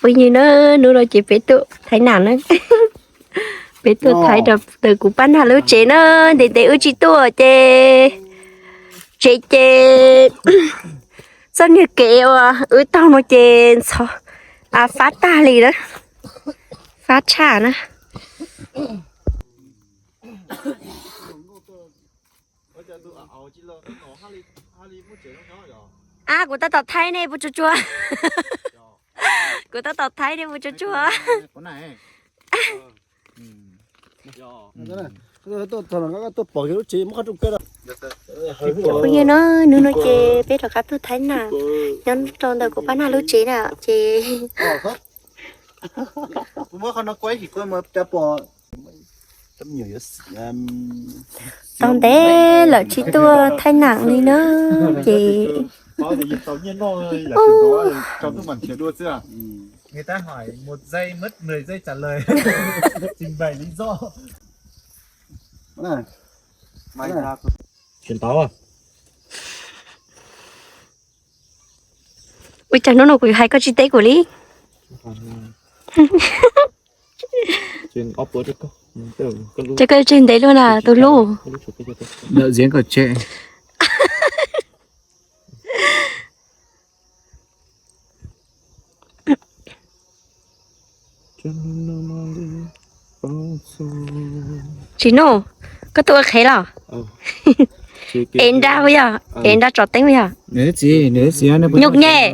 Phooj ywg na, hnub no ces peb tuaj Thaib Nam na. Peb tuaj Thaib rau ntawm kuv pab Nag lub tsev na, ntev ntev wb tsis tuaj ces tsev ces txoj niag kev uas wb taug no ces ntxhov, fab tag li na, fab tshaj na. Ab, kuv tab tom thaij nej puas tsuag tsuag? Kuv tab tom thaij nej puas tsuag tsuag? Phooj ywg na, hnub no ces peb rov qab tuaj Thaib Nam, nyob rau ntawm kuv pab Nag lub tsev na ces tau ntev lawm tsis tuaj Thaib Nam li na ces Ua cas hnub no kuv hais koj tsis teb kuv li? Ces koj tseg ntev luaj na tus hlub. Tsis nug, koj tuaj ua qhev los? Es nra puas yog? Es nra tsom teeb puas yog? Nyuj nyej,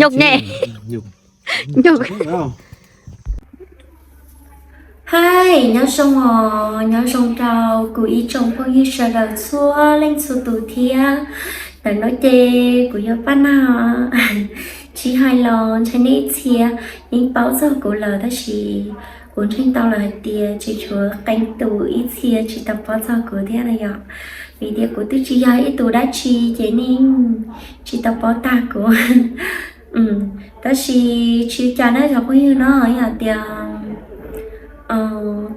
nyuj nyej. Hais nyob zoo os, nyob zoo rau kuv ib tsoom phooj ywg sawv daws txhua leej txhua tus thiab. Ntawm no ces kuv yog Paj Nag, tsis hais los ntshai nej ib txhia yeej paub txog kuv lawm tab sis kuv ntseeg tau lawm hais tias tseem tshuav qee tus ib txhia tsis tau paub txog kuv thiab na yom. Vim tias kuv twb tsis yog ib tus dab tsi ces nej tsis tau paub tag kuv. Tab sis tsis ua cas na cov phooj ywg no, yog tias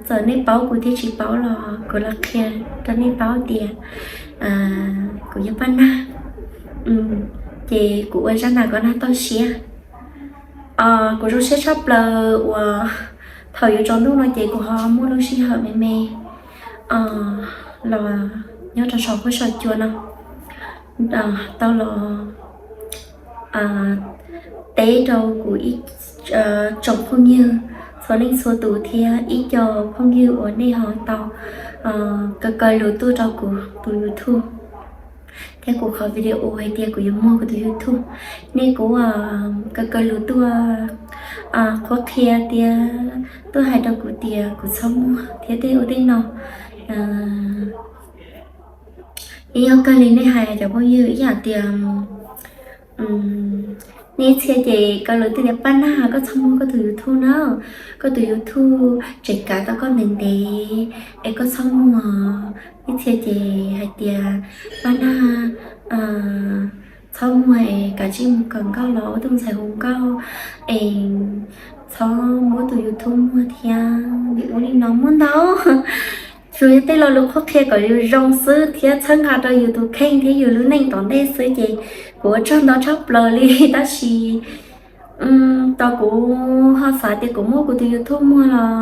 txawm nej paub kuv thiab tsis paub los kuv los qhia rau nej paub tias kuv yog Paj Nag, ces kuv ua zaj nas kom Nag toj siab. Kuv zoo siab tshaj plaws uas thaum yuav tsaus ntuj no ces kuv ho muaj lub sij hawm me me los nyob rau saum huab saum cua no tau los teb rau kuv ib tsoom phooj ywg txhua leej txhua tus thiab ib co phooj ywg uas nej ho tau kaw kaw lus tuaj rau kuv tus YouTube thiab kuv qhov video hais tias kuv yuav muag kuv tus YouTube. Nej kuj kaw kaw lus tuaj qhuab qhia tias tuaj hais rau kuv tias kuv txhob muag thiab tej ua tej no. Ib yog kawg li nej hais cov phooj ywg ib yam tias nej ib txhia ces kaw lus tuaj tias Paj Nag koj txhob muag koj tus YouTube na, koj tus YouTube tseem kav tau koj ntev ntev es koj txhob muag. Ib txhia ces hais tias Paj Nag txhob muag es kav tsij mus kawm nkauj los ua tus ntxhais hu nkauj es txhob muab tus YouTube muag thiab li ub li no muaj ntau. Tsuas yog tej lo lus qhuab qhia kom yus zoo xwb thiab txhawb nqa rau yus tus kheej thiab yus lub neej tom ntej xwb ces kuv ua tsaug ntau tshaj plaws li tab sis tau kuv ho xav tias kuv muab kuv tus YouTube muag los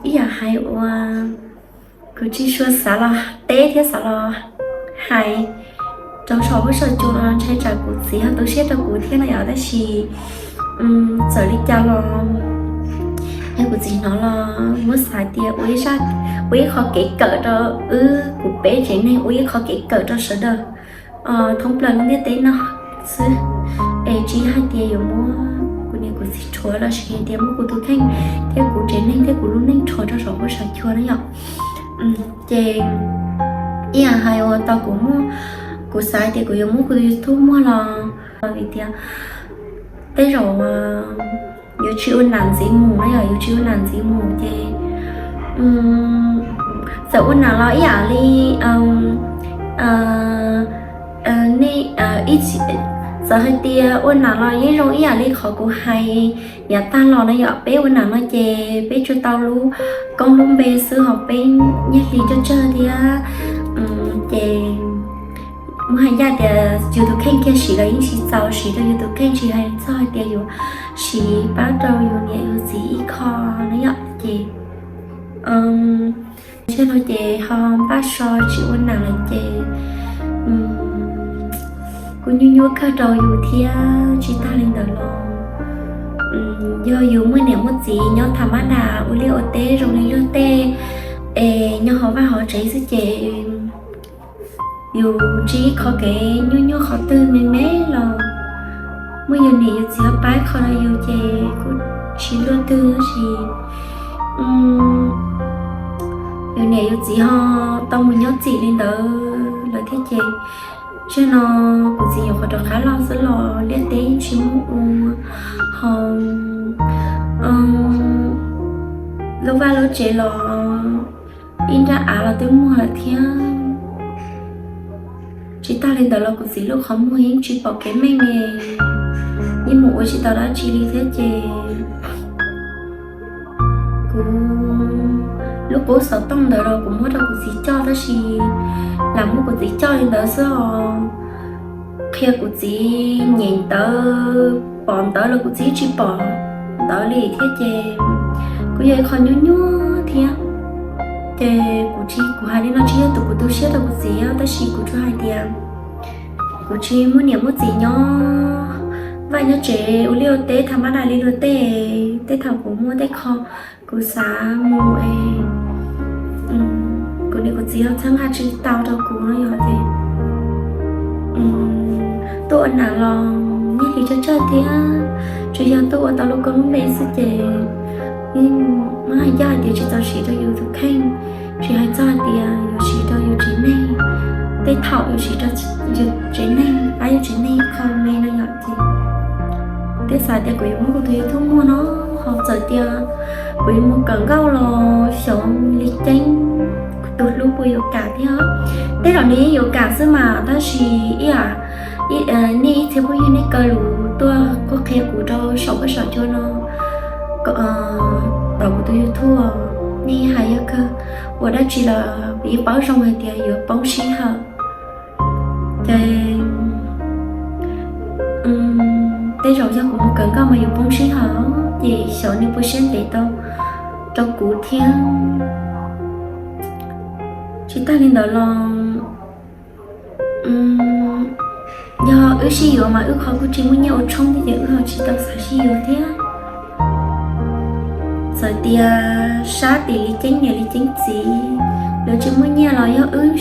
ib yam hais uas kuv tsis sua xav los teb thiab xav los hais rau saum huab saum cua no ntshai tsam kuv txiv ho tu siab rau kuv thiab no yom tab sis txawm li cas los yog kuv txiv hnov los muab xav tias ua ib qho kev kawm rau wb kuv peb tsev neeg ua ib qho kev kawm rau sawv daws thoob plaws lub ntiaj teb no xwb. Es tsis hais tias yuav muab kuv niam kuv txiv rhuav los sis hais tias muab kuv tus kheej thiab kuv tsev neeg thiab kuv lub neej rhuav rau saum huab saum cua na yom. Ces ib yam hais uas tau kuv muaj, kuv xav hais tias kuv yuav muab kuv tus YouTube muag los vim tias tej zaum yuav tsis ua nam ntxiv mus na yom, yuav tsis ua nam ntxiv mus ces txawm ua nam los ib yam li nej, txawm hais tias ua nam los yeej zoo ib yam li qhov kuv hais yav tag los na yom, peb ua nam no ces peb tsuas tau lub koob lub npe xwb ho peb nyiaj hli coj tsawg thiab ces muab hais ncaj tias yus tus kheej kiag siv los yeej tsis txaus, siv rau yus tus kheej tsis hais txog hais tias yus tsis pab rau yus niam yus txiv ib qho na yom. Ces zaj no ces ho npaj so tsis ua nam lawm ces kuj nyuaj nyuaj kawg rau yus thiab. Tsis tag li ntawd los yog yus muaj niam muaj txiv nyob tham mab nas ua liaj ua teb zoo li luag tej es nyob hauv vaj hauv tsev xwb ces yus ntsib qhov kev nyuaj nyuaj qhov twg me me los muaj yus niam yus txiv pab kho rau yus ces kuj tsis luaj twg tab sis yus niam yus txiv ho tau mus nyob txim li ntawd lawm thiab ces zaj no kuv txiv nyuam qhuav rov qab los xwb los liaj teb tsis muaj ua, ho lub vaj lub tsev los ib nrab av los twb muag lawm thiab. Tsis tag li ntawd los kuv txiv lub qhov muag yeej tsis pom kev meej li, yeej mus ua tsis tau dab tsi li thiab ces kuv lub qub xov tooj ntawd los kuv muab rau kuv txiv coj tab sis lam muab kuv txiv coj li ntawd xwb os. Qhia kuv txiv nyem ntawv pom ntawv los kuv txiv tsis pom ntawv li thiab ces kuj yog ib qho nyuaj nyuaj thiab. Ces kuv tsis, kuv hais li no tsis yog tus kuv tu siab rau kuv txiv tab sis kuv tsuas hais tias kuv tsis muaj niam muaj txiv nyob vaj nyob tsev ua liaj ua teb tham mab nas li luag tej, tej thaum kuv muaj tej qho kuv xav mus es kuv niam kuv txiv ho txhawb nqa tsis tau rau kuv no yog ces tuaj ua nam los nyiaj hlis tsawg tsawg thiab, tsuas yog tuaj ua tau lub koob lub npe xwb ces yeej muab hais ncaj hais tias tsis txaus siv rau yus tus kheej, tsis hais txog hais tias yuav siv rau yus tsev neeg, tej thaum yuav siv rau yus tsev neeg, pab yus tsev neeg ib qho me no yom ces thiaj xav tias kuv yuav muab kuv tus YouTube muag no, ho txawm tias kuv yuav mus kawm nkauj los xyov Lis Ceeb tus hlub puas yuav kam thiab. Tej zaum nws yeej yuav kam xwb mas tab sis ib yam nej ib txhia phooj ywg nej kaw lus tuaj qhuab qhia kuv rau saum huab saum cua no, tom kuv tus YouTube nej hais yog kawg, ua dab tsi los kuv yeej paub zoo hais tias yuav poob sij hawm. Ces tej zaum yog kuv mus kawm nkauj mas yuav poob sij hawm, ces xyov nws puas siab ntev tau rau kuv thiab. Tsis tag li ntawd los yog wb sib yuav mas wb qhov kuj tsis muaj nyiaj ua tshoob thiab ces wb ho tsis tau xav sib yuav thiab. Txawm tias sab tim Lis Ceeb niam Lis Ceeb txiv lawv tsis muaj nyiaj los yog wb,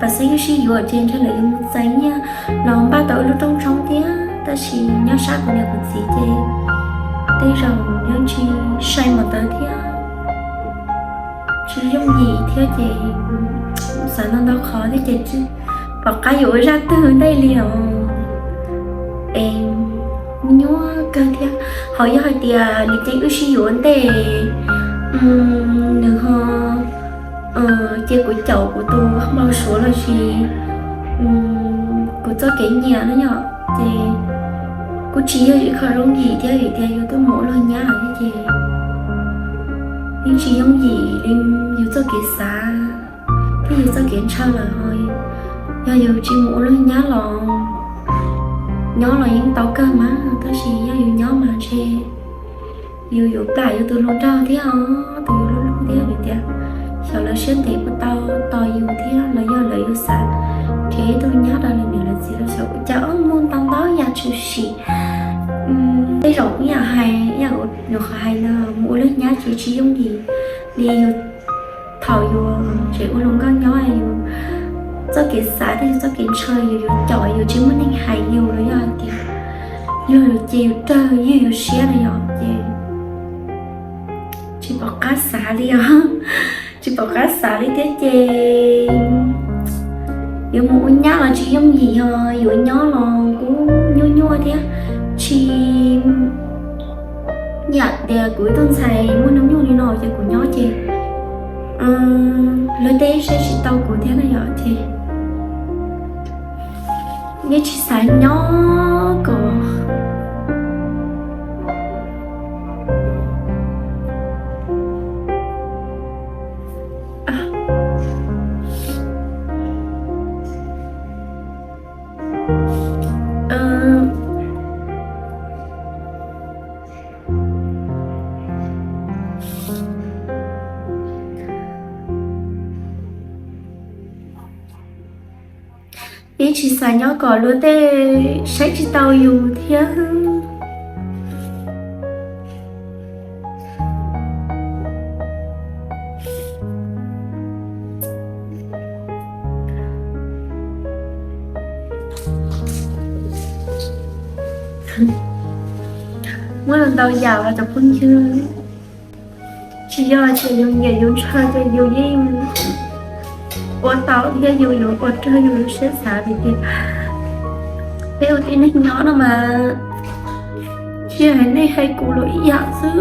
pam xeeb wb sib yuav ces ntshe lawv yuav mus txais nyiaj los npaj tau wb lub rooj tshoob thiab, tab sis nyob sab kuv niam kuv txiv ces tej zaum yeej tsis sai mas tawv thiab, tsis yooj yim thiab ces xav ntau ntau qhov thiab ces tsis pom qab yuav ua zaj twg ntej li os. Es nyuaj kawg thiab, ho yog hais tias Lis Ceeb wb sib yuav ntej nws ho cia kuv caum kuv tus npau suav los sis kuv txoj kev nyiam no yom, ces kuj tsis yog ib qho yooj yim thiab vim tias yus twb mus ua luag nyab lawm thiab ces yeej tsis yooj yim li yus txoj kev xav thiab yus txoj kev ntshaw lawm ho. Yog yus tsis mus ua luag nyab los nyob los yeej tau kawg mas, tab sis yog yus nyob mas ntshe yus yuav plam yus tus hluas nraug thiab os, tus yus hlub hlub thiab vim tias xyov lawv siab ntev puas tau tos yus thiab los yog lawv yuav xav nrhiav ib tug nyab rau lawv niam lawv txiv los xyov ua cas, muaj ntau ntau yam tshwm sim. Tej zaum ib yam hais, ib yam nyuam qhuav hais no, mus ua luag nyab ces tsis yooj yim li yus thaum yus tseem ua hluas nkauj nyob, yus txoj kev xav thiab yus txoj kev ntshaw yus yuav caum yus tsis muaj neeg hais yus los yog hais tias luag lus ces yus rawg ywj yus siab no yom, ces tsis pom qab xav li os. Tsis pom qab xav li thiab ces yuav mus ua nyab los tsis yooj yim, yog yuav nyob los kuj nyuaj nyuaj thiab. Tsis yam tias kuv ib tug ntxhais muaj hnub nyoog li no ces kuv nyob ces luag tej saib tsis tau kuv thiab no yom, ces yeej tsis xav nyob kom Peb tsis xav nyob kom luag tej saib tsis taus yus thiab. Muaj ntau yam los cov phooj ywg, tsis yog tias yus nyiam yus ntshaw ces yus yeej ua tau thiab, yus yuav ua raws yus lub siab xav vim tias peb ua tib neeg nyob no mas, tsis hais nej hais kuv los ib yam xwb.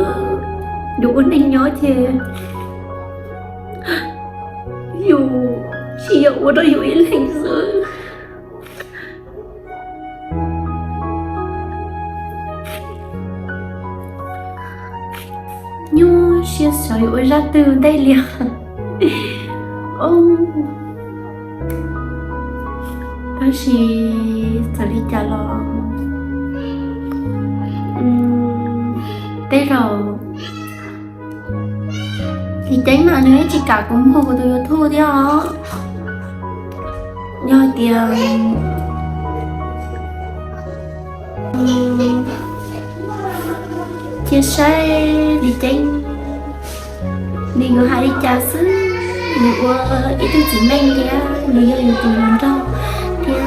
Yus ua neeg nyob ces yus tsis yog ua rau yus ib leeg xwb. Nyuaj siab xyov yuav ua zaj twg ntej li. Tab sis txawm li cas los tej zaum Lis Ceeb mas nws yeej tsis kam kuv muag kuv tus YouTube thiab os. Yog hais tias cia saib Lis Ceeb nws yuav hais li cas xwb. Nws ua ib tug txiv neej thiab nws yog yus tus hluas nraug thiab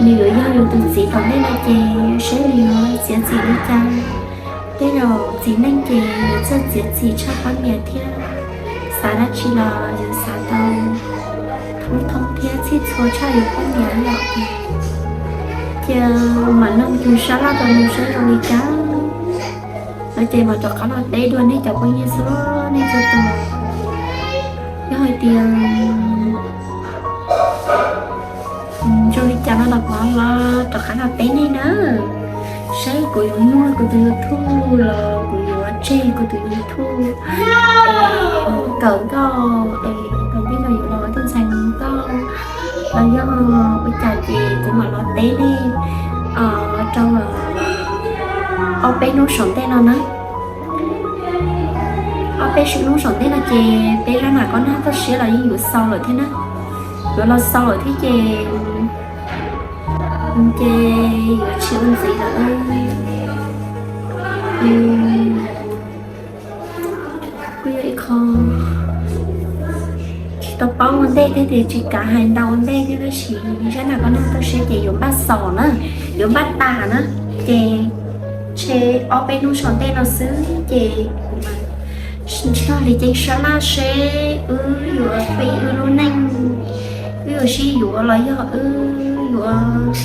nws yuav yog yus tus txiv tom ntej no ces saib nws yuav txiav txim li cas. Tej zaum txiv neej ces yuav txawj txiav txim tshaj poj niam thiab. Xav dab tsi los yuav xav tau thoob thoob thiab txhij txhua tshaj yus poj niam yom. Cia mam nug tus sab laj rau nws saib zoo li cas no ces mam rov qab los teb dua nej cov phooj ywg xwb nej txhua tus. Yog hais tias zoo li cas no los kuv mam rov qab los teb nej na. Saib kuv yuav muag kuv tus YouTube los kuv yuav tseg kuv tus YouTube kawm nkauj es tom ntej no yuav los ua ib tug ntxhais nkauj los yog ua cas ces kuv mam los teb nej rau ob peb hnub saum ntej no na. Ob peb hnub saum ntej no ces peb zaj nam kob nag toj siab los yeej yuav xaus lawm thiab na. Yuav los xaus lawm thiab ces, ces yuav tsis ua ntxiv lawm. Kuj yog ib qho tsis tau paub ua ntej thiab ces tsis kav hais ntau ua ntej thiab tab sis zaj nam kob nag toj siab ces yuav npaj xaus na, yuav npaj tas na. Ces tshe ob peb hnub saum ntej no xwb ces kuv mam nrog Lis Ceeb sab laj seb wb yuav pib wb lub neej, wb yuav sib yuav los yog wb yuav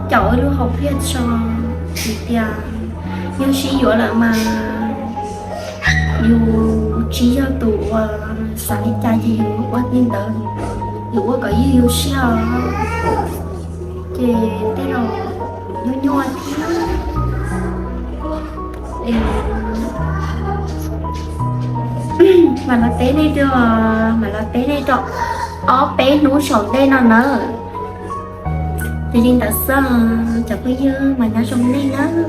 caum wb lub hom phiaj tso. Vim tias yog sib yuav lawm mas yus tsis yog tus uas xav li cas ces yus ua li ntawd, yus ua kom yus yus siab os. Ces tej zaum nyuaj nyuaj thiab. Mam los teb nej rau, mam los teb nej rau ob peb hnub saum ntej no nawb. Ces li ntawd xwb cov phooj ywg, mas nyob zoo nej nawb.